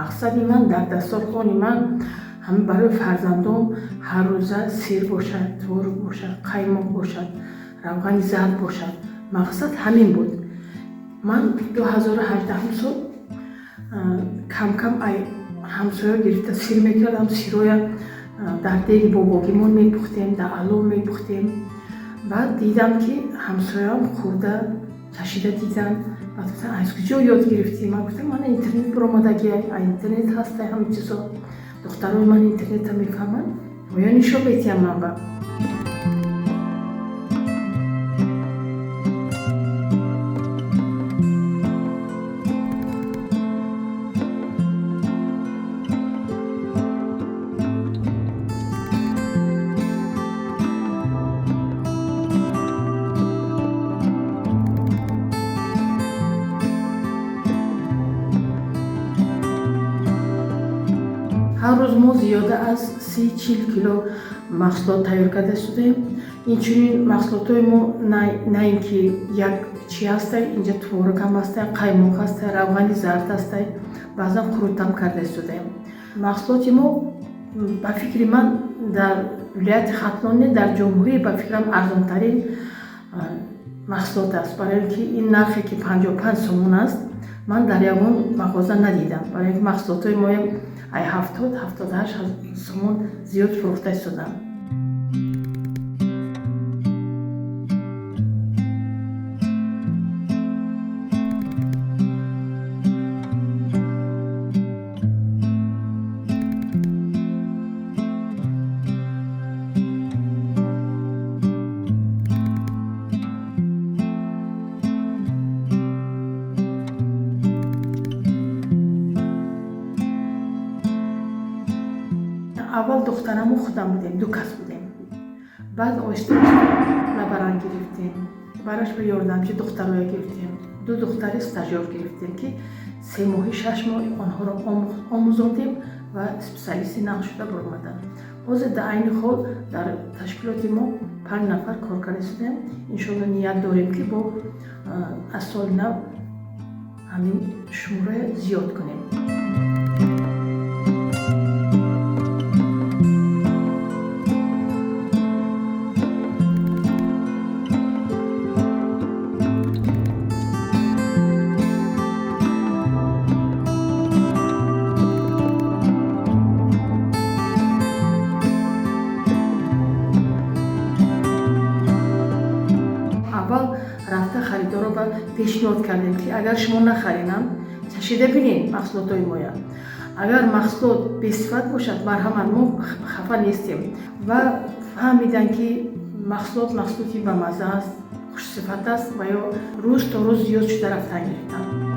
Мақсади ман дар дастархони ман ҳама барои фарзандон ҳаррӯза сир бошад, творог бошад, қаймоқ бошад, равғани зард бошад. Мақсад ҳамин буд. Ман 2018 сол кам-кам ай ҳамсоя гирифта сир мекардам. Сироя дар деги бобогимон мепухтем, дар алов мепухтем. Баъд дидам, ки ҳамсояам хӯрда, чашида диданд. Баъд гуфтам: «Аз куҷо ёд гирифтӣ?» Ман гуфтам: «Мана, интернет баромадагиай, интернет ҳастай ҳама чизо. Духтарои ман интернета мефаҳманд, оё нишон метиҳам ман ба». Ҳар рӯз мо зиёда аз 30-40 кило маҳсулот тайёр карда шудаем. Инчунин маҳсулотҳои мо на ин ки як чи ҳастай, инҷа творог ҳам ҳастай, қаймоқ ҳастай, равғани зард ҳастай, баъзан қурутам карда истодаем. Маҳсулоти мо, ба фикри ман, дар вилояти Хатлон не, дар ҷумҳурӣ, ба фикрам, арзонтарин маҳсулот аст, барои ин ки ин нархе ки 55 сомон аст, ман дар ягон мағоза надидам, барои ин ки маҳсулотҳои моям ай 70-78 сомон зиёд фурӯхта истодам. Аввал духтараму худам будем, ду кас будем. Баъд оҳиста оҳиста лаборант гирифтем, бараш ба ёрдамчи духтароя гирифтем, ду духтари стажёр гирифтем, ки 3 моҳи, 6 моҳ онҳоро омӯзондем ва специалисти нағз шуда баромаданд. Ҳозир дар айни ҳол дар ташкилоти мо панҷ нафар кор карда истодаем. Иншоалло, ният дорем, ки бо аз соли нав ҳамин шумора зиёд кунем. Аввал рафта харидорро ба пешниҳод кардем, ки агар шумо нахаринам, чашида бинед маҳсулотҳои моя. Агар маҳсулот бесифат бошад, марҳамат, мо хафа нестем. Ва фаҳмиданд, ки маҳсулот маҳсулоти бамазза аст, хушсифат аст, ва ё рӯз то рӯз зиёд шуда рафтан гирифтанд.